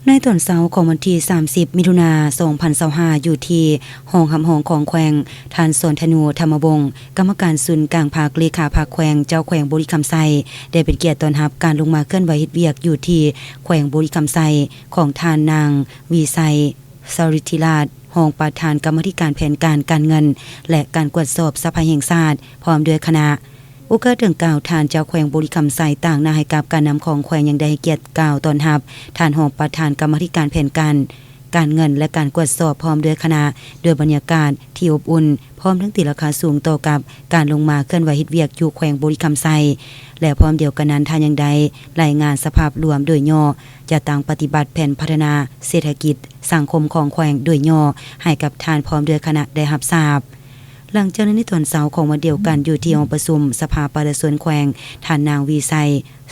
ໃນຕອນເຊົ້າຂອງວັນທີສາມສິບ ມິຖຸນາ ສອງພັນຊາວຫ້າ ຢູ່ທີ່ຫ້ອງຮັບຮອງຂອງແຂວງ, ທ່ານ ສອນທະນູ ທຳມະວົງ ກຳມະການສູນກາງພັກ, ເລຂາພັກແຂວງ, ເຈົ້າແຂວງບໍລິຄຳໄຊ ໄດ້ເປັນກຽດຕ້ອນຮັບການລົງມາເຄື່ອນໄຫວເຮັດວຽກຢູ່ທີ່ແຂວງບໍລິຄຳໄຊ ຂອງທ່ານນາງ ວີໄຊ ສະລິດທິລາດ ຮອງປະທານກຳມາທິການແຜນການການເງິນ ແລະ ການກວດສອບສະພາແຫ່ງຊາດ ພ້ອມດ້ວຍຄະນະ. ໂອກາດດັ່ງກ່າວ, ທ່ານເຈົ້າແຂວງບໍລິຄຳໄຊ ຕາງໜ້າໃຫ້ກັບການນຳຂອງແຂວງ ຍັງໄດ້ໃຫ້ກຽດກ່າວຕ້ອນຮັບທ່ານຮອງປະທານກຳມາທິການແຜນການການເງິນ ແລະ ການກວດສອບ ພ້ອມດ້ວຍຄະນະ ດ້ວຍບັນຍາກາດທີ່ອົບອຸ່ນ ພ້ອມທັງຕີລາຄາສູງຕໍ່ກັບການລົງມາເຄື່ອນໄຫວເຮັດວຽກຢູ່ແຂວງບໍລິຄຳໄຊ ແລະ ພ້ອມດຽວກັນນັ້ນ ທ່ານຍັງໄດ້ລາຍງານສະພາບລວມໂດຍຫຍໍ້ ຈັດຕັ້ງປະຕິບັດແຜນພັດທະນາເສດຖະກິດສັງຄົມຂອງແຂວງໂດຍຫຍໍ້ ໃຫ້ກັບທ່ານພ້ອມດ້ວຍຄະນະໄດ້ຮັບຊາບ. ຫຼັງຈາກນັ້ນໃນຕອນເຊົ້າຂອງວັນດຽວກັນ ຢູ່ທີ່ຫ້ອງປະຊຸມສະພາປະຊາຊົນແຂວງ, ທ່ານນາງ ວີໄຊ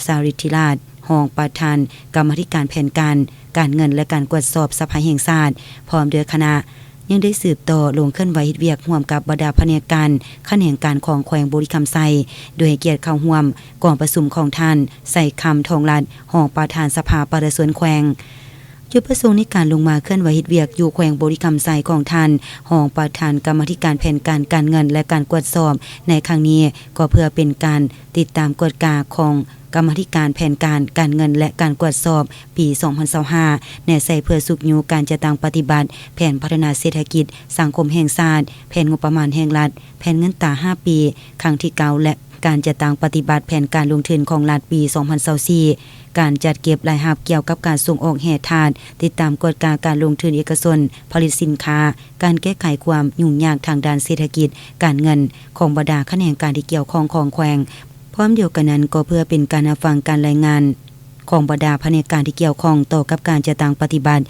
ສາລິດທິລາດ ຮອງປະທານກຳມາທິການແຜນການການເງິນ ແລະ ການກວດສອບສະພາແຫ່ງຊາດ ພ້ອມດ້ວຍຄະນະ ຍັງໄດ້ສືບຕໍ່ລົງເຄື່ອນໄຫວເຮັດວຽກຮ່ວມກັບບັນດາພະແນກການຂະແໜງການຂອງແຂວງບໍລິຄຳໄຊ ໂດຍໃຫ້ກຽດເຂົ້າຮ່ວມກອງປະຊຸມຂອງທ່ານ ໄຊຄຳ ທອງລັດ ຮອງປະທານສະພາປະຊາຊົນແຂວງ. ຈຸດປະສົງໃນການລົງມາເຄື່ອນໄຫວເຮັດວຽກຢູ່ແຂວງບໍລິຄຳໄຊຂອງທ່ານຮອງປະທານກຳມາທິການແຜນການການເງິນ ແລະ ການກວດສອບໃນຄັ້ງນີ້ ກໍເພື່ອເປັນການຕິດຕາມກວດກາຂອງກຳມາທິການແຜນການການເງິນ ແລະ ການກວດສອບປີສອງພັນຊາວຫ້າ ແນໃສ່ເພື່ອຊຸກຍູ້ການຈັດຕັ້ງປະຕິບັດແຜນພັດທະນາເສດຖະກິດສັງຄົມແຫ່ງຊາດ, ແຜນງົບປະມານແຫ່ງລັດ, ແຜນເງິນຕາຫ້າປີ ຄັ້ງທີເກົ້າ ແລະ ການຈັດຕັ້ງປະຕິບັດແຜນການລົງທຶນຂອງລັດປີສອງພັນຊາວສີ່, ການຈັດເກັບລາຍຮັບກ່ຽວກັບການສົ່ງອອກແຮ່ທາດ, ຕິດຕາມກວດກາການລົງທຶນເອກະຊົນ, ຜະລິດສິນຄ້າ, ການແກ້ໄຂຄວາມຫຍຸ້ງຍາກທາງດ້ານເສດຖະກິດ, ການເງິນຂອງບັນດາຂະແໜງການທີ່ກ່ຽວຂ້ອງຂອງແຂວງ. ພ້ອມດຽວກັນນັ້ນ, ກໍເພື່ອເປັນການຮັບຟັງການລາຍງານຂອງບັນດາພະແນກການທີ່ກ່ຽວຂ້ອງຕໍ່ກັບການຈັດຕັ້ງປະຕິບັດ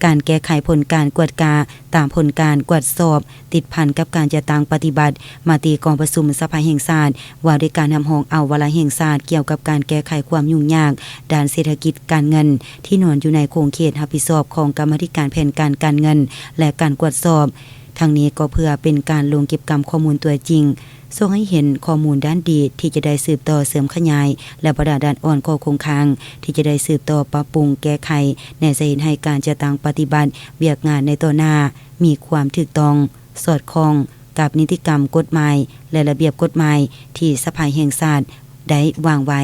ການແກ້ໄຂຜົນການກວດກາຕາມຜົນການກວດສອບ ຕິດພັນກັບການຈັດຕັ້ງປະຕິບັດມະຕິກອງປະຊຸມສະພາແຫ່ງຊາດ ວ່າດ້ວຍການຮັບຮອງເອົາວາລະແຫ່ງຊາດກ່ຽວກັບການແກ້ໄຂຄວາມຫຍຸ້ງຍາກດ້ານເສດຖະກິດການເງິນ ທີ່ນອນຢູ່ໃນຂົງເຂດຮັບຜິດຊອບຂອງກຳມາທິການແຜນການການເງິນ ແລະ ການກວດສອບ. ທັງນີ້ກໍເພື່ອເປັນການລົງເກັບກຳຂໍ້ມູນຕົວຈິງ, ຊ່ວຍໃຫ້ເຫັນຂໍ້ມູນດ້ານດີທີ່ຈະໄດ້ສືບຕໍ່ເສີມຂະຫຍາຍ ແລະ ບັນດາດ້ານອ່ອນຂໍ້ຄົງຄ້າງທີ່ຈະໄດ້ສືບຕໍ່ປັບປຸງແກ້ໄຂ ແນໃສ່ເຮັດໃຫ້ການຈັດຕັ້ງປະຕິບັດວຽກງານໃນຕໍ່ໜ້າມີຄວາມຖືກຕ້ອງ, ສອດຄ່ອງກັບນິຕິກຳ, ກົດໝາຍ ແລະ ລະບຽບກົດໝາຍທີ່ສະພາແຫ່ງຊາດໄດ້ວາງໄວ້.